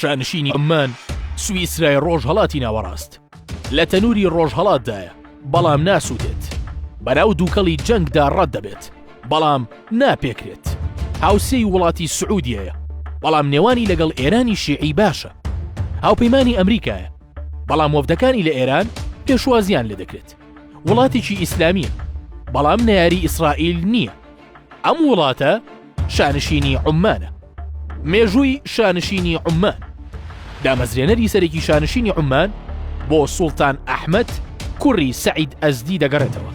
شانشینی عوممان سویسرای ڕۆژهەڵاتی ناوەڕاست لە تەنووری ڕۆژهەڵاتدایە، بەڵام ناسووتێت. بەناو دووکەڵی جەنگدا ڕەت دەبێت، بەڵام ناپێکرێت. هاوسێی وڵاتی سعودیەیە، بەڵام نێوانی لەگەڵ ئێرانی شیعی باشە. هاوپەیمانی ئەمریکایە، بەڵام وەفدەکانی لە ئێران پێشوازییان لێدەکرێت. وڵاتێکی ئیسلامییە، بەڵام نەیاری ئیسرائیل نییە. ئەم وڵاتە شانشینی عوممانە. مێژووی شانشینی عوممان. دامەزرێنەری سەرەکی شانشینی عوممان بۆ سوڵتان ئەحمەد کوڕی سەعید ئەزدی دەگەڕێتەوە،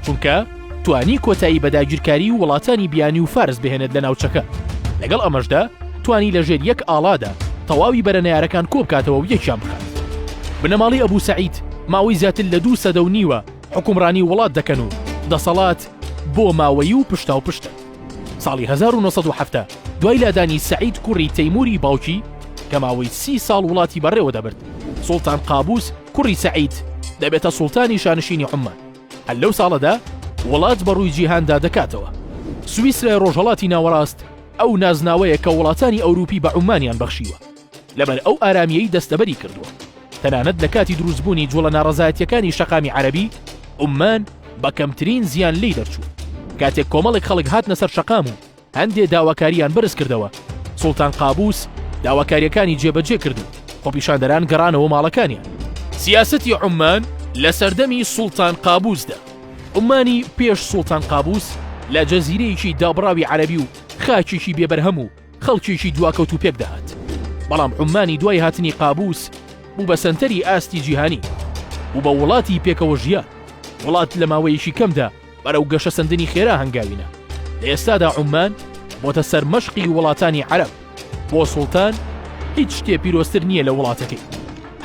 چونکە توانی کۆتایی بە داگیرکاری وڵاتانی بیانی و فارس بهێنێت لە ناوچەکە، لەگەڵ ئەمەشدا توانی لەژێر یەک ئاڵادا تەواوی بەرە نەیارەکان کۆبکاتەوە و یەکیان بخات. بنەماڵەی ئەبو سەعید ماوەی زیاتر لە دوو سەدە و نیوە حوکمڕانی وڵات دەکەن و دەسەڵات بۆ ماوەیی و پشتاوپشتە. ساڵی 1970 دوای لادانی سەعید کوڕی تەیموری باوکی کە ماوەی سی ساڵ وڵاتی بەڕێوە دەبرد، سوڵتان قابوس کوڕی سەعید دەبێتە سوڵتانی شانشینی عوممان. هەر لەو ساڵەدا وڵات بە ڕووی جیهاندا دەکاتەوە. سویسرای ڕۆژهەڵاتی ناوەڕاست ئەو نازناوەیە کە وڵاتانی ئەوروپی بە عوممانیان بەخشیوە لەبەر ئەو ئارامییەی دەستەبەری کردووە. تەنانەت لە کاتی دروستبوونی جوڵە ناڕەزایەتییەکانی شەقامی عەرەبی، عوممان بە کەمترین زیان لێی دەرچوو. کاتێک کۆمەڵێک خەڵک هاتنە سەر شەقام و هەندێ داواکارییان بەرز کردەوە، سوڵتان قابوس داواکارییەکانی جێبەجێ کرد و خۆپیشاندەران گەڕانەوە ماڵەکانیان. سیاسەتی عوممان لە سەردەمی سوڵتان قابوسدا. عوممانی پێش سوڵتان قابوس لە جەزیرەیەکی دابڕاوی عەرەبی و خاکێکی بێ بەرهەم و خەڵکێکی دواکەوتوو پێک دەهات، بەڵام عوممانی دوای هاتنی قابوس بوو بە سەنتەری ئاستی جیهانی، بوو بە وڵاتی پێکەوە ژیان، وڵات لە ماوەیەکی کەمدا بەرەو گەشەسەندنی خێرا هەنگاوی نا، لە ئێستادا عوممان بۆتە سەرمەشقی وڵاتانی عەرەب، بۆ سوڵتان هیچ شتێ پیرۆزتر نییە لە وڵاتەکەی.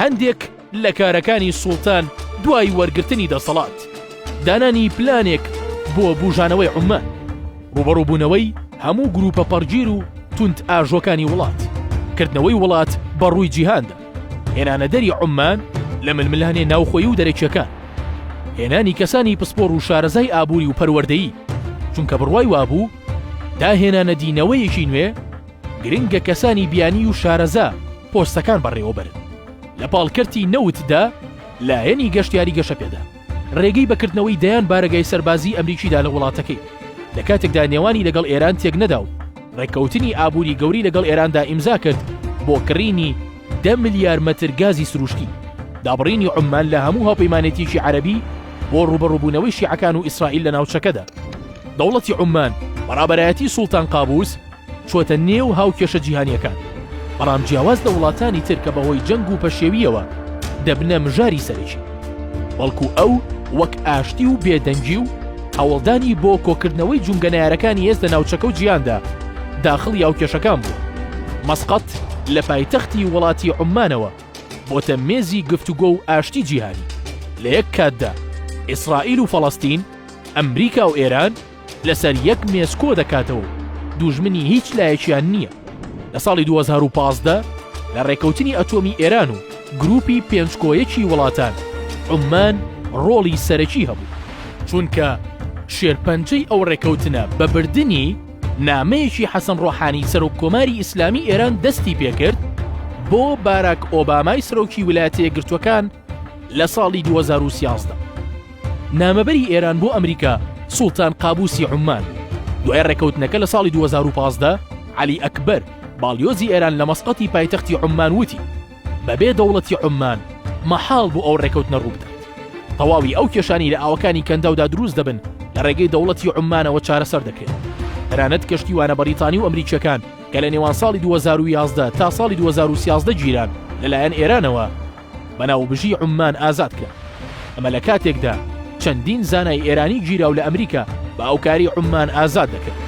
هەندێک لە کارەکانی سوڵتان دوای وەرگرتنی دەسەڵات، دانانی پلانێک بۆ بوژانەوەی عوممان، ڕووبەڕووبوونەوەی هەموو گرووپە پەڕگیر و توندئاژۆکانی وڵات، کردنەوەی وڵات بە ڕووی جیهاندا، هێنانەدەری عوممان لە ململانێ ناوخۆیی و دەرەکییەکان، هێنانی کەسانی پسپۆڕ و شارەزای ئابووری و پەروەردەیی، چونکە بڕوای وابوو تا هێنانەدی نەوەیەکی نوێ، گرنگە کەسانی بیانی و شارەزا پۆستەکان بەڕێوەبەرن. لە پاڵ کەرتی نەوتدا لایەنی گەشتیاری گەشە پێدا، ڕێگەی بە کردنەوەی دەیان بارەگای سەربازیی ئەمریکیدا لە وڵاتەکەی، لە کاتێکدا نێوانی لەگەڵ ئێران تێکنەدا و ڕێککەوتنی ئابووری گەورەی لەگەڵ ئێراندا ئیمزا کرد بۆ کڕینی دە ملیار مەتر گازی سروشتی. دابڕینی عوممان لە هەموو هاوپەیمانێتییەکی عەرەبی بۆ ڕووبەڕووبوونەوەی شیعەکان و ئیسرائیل لە ناوچەکەدا. دەوڵەتی عوممان بە ڕابەرایەتی سوڵتان قابوس چۆتە نێو هاوکێشە جیهانییەکان، بەڵام جیاواز لە وڵاتانی تر کە بەهۆی جەنگ و پەشێوییەوە دەبنە مژاری سەرەکی، بەڵکو ئەو وەک ئاشتی و بێدەنگی و هەوڵدانی بۆ کۆکردنەوەی جومگە نەیارەکانی هێز لە ناوچەکە و جیهاندا داخڵی هاوکێشەکان بووە. مەسقەت لە پایتەختی وڵاتی عوممانەوە بۆتە مێزی گفتوگۆ و ئاشتی جیهانی، لە یەک کاتدا ئیسرائیل و فەڵەستین، ئەمریکا و ئێران، لەسەر یەک مێز کۆ دەکاتەوە و دوژمنی هیچ لایەکیان نییە. لە ساڵی 2015 لە ڕێکەوتنی ئەتۆمی ئێران و گروپی پێنج کۆ یەکی وڵاتان، عوممان ڕۆڵی سەرەکی هەبوو، چونکە شێرپەنجەی ئەو ڕێکەوتنە بە بردنی نامەیەکی حەسەن ڕۆحانی سەرۆک کۆماری ئیسلامی ئێران دەستی پێکرد بۆ باراک ئۆبامای سەرۆکی ویلایەتە یەکگرتووەکان لە ساڵی 2013. نامەبەری ئێران بۆ ئەمریکا سوڵتان قابوسی عوممان بوو. دوای ڕێکەوتنەکە لە ساڵی 2015 عەلی ئەکبەر باڵیۆزی ئێران لە مەسقەتی پایتەختی عوممان وتی بەبێ دەوڵەتی عوممان مەحاڵ بوو ئەو ڕێکەوتنە ڕووبدات. تەواوی ئەو کێشانەی لە ئاوەکانی کەنداودا دروست دەبن لە ڕێگەی دەوڵەتی عوممانەوە چارەسەر دەکرێن. تەنانەت کەشتیوانە بەریتانی و ئەمریکییەکان کە لە نێوان ساڵی 2011 تا ساڵی 2013 گیران لەلایەن ئێرانەوە بە ناوبژی عوممان ئازاد کرا. ئەمە لە کاتێکدا چەندین زانای ئێرانی گیراو لە ئەمریکا بە هاوکاری عوممان ئازاد دەکرد.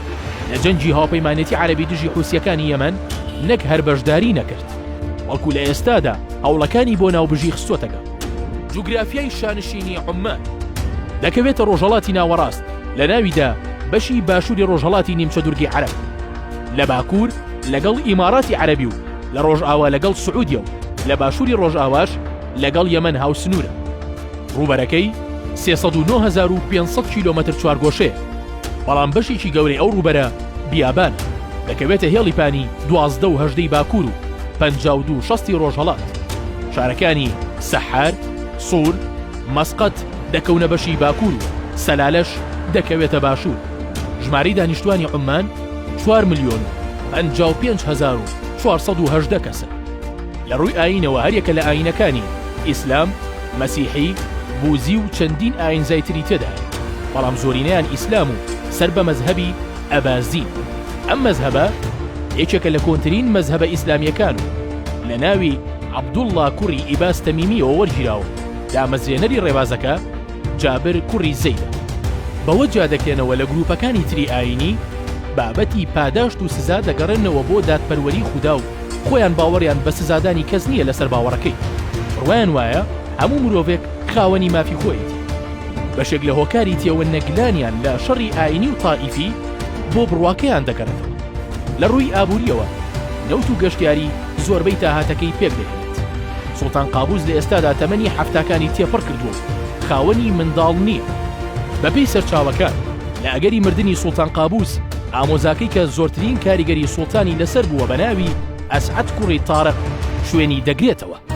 لە جەنگی هاوپەیمانێتی عەرەبی دژی حوسییەکانی یەمەن نەک هەر بەشداری نەکرد، بەڵکو لە ئێستادا هەوڵەکانی بۆ ناوبژی خستۆتەگەڕ. جوگرافیای شانشینی عوممان دەکەوێتە ڕۆژهەڵاتی ناوەڕاست، لە ناویدا بەشی باشووری ڕۆژهەڵاتی نیمچە دوورگەی عەرەب، لە باکوور لەگەڵ ئیماراتی عەرەبی و لە ڕۆژئاوا لەگەڵ سعودیە و لە باشووری ڕۆژئاواش لەگەڵ یەمەن هاوسنوورە. ڕووبەرەکەی 309,500 کیلۆمەتر چوارگۆشەیە، بەڵام بەشێکی گەورەی ئەو ڕووبەرە بیابانە، دەکەوێتە هێڵی پانی 12 و 18 ی باکوور و. 52 شەستی ڕۆژهەڵات. شارەکانی سەحار، سوور، مەسقەت دەکەونە بەشی باکوور و سەلالەش دەکەوێتە باشوور. ژمارەی دانیشتوانی عوممان چوار ملیۆن و 55418 کەسە. لە ڕووی ئایینەوە هەریەکە لە ئایینەکانی، ئیسلام، مەسیحی، بوزی و چەندین ئایینزای تری تێدایە، بەڵام زۆرینەیان ئیسلام و سەر بە مەزهەبی ئەبازین. ئەم مەزهەبە یەکێکە لە کۆنترین مەزهەبە ئیسلامییەکان و لە ناوی عەبدوڵڵا کوڕی ئیباز تەمیمییەوە وەرگیراوە و دامەزرێنەری ڕێبازەکە جابر کوڕی زەیدە. بەوە جیا دەکرێنەوە لە گرووپەکانی تری ئایینی، بابەتی پاداشت و سزا دەگەڕێننەوە بۆ دادپەروەری خودا و خۆیان باوەڕیان بە سزادانی کەس نییە لەسەر باوەڕەکەی، بڕوایان وایە هەموو مرۆڤێک خاوەنی مافی خۆیەتی. بەشێک لە هۆکاری تێوە نەگلانیان لە شەڕی ئایینی و تائیفی بۆ بڕواکەیان دەگەڕێتەوە. لە ڕووی ئابوورییەوە نەوت و گەشتیاری زۆربەی داهاتەکەی پێکدەهێنێت. سوڵتان قابوس لە ئێستادا تەمەنی حەفتاکانی تێپەڕ کردووە و خاوەنی منداڵ نییە. بەپێی سەرچاوەکان، لە ئەگەری مردنی سوڵتان قابوس، ئامۆزاکەی کە زۆرترین کاریگەری سوڵتانی لەسەر بووە بە ناوی ئەسعەد کوڕی تارق شوێنی دەگرێتەوە.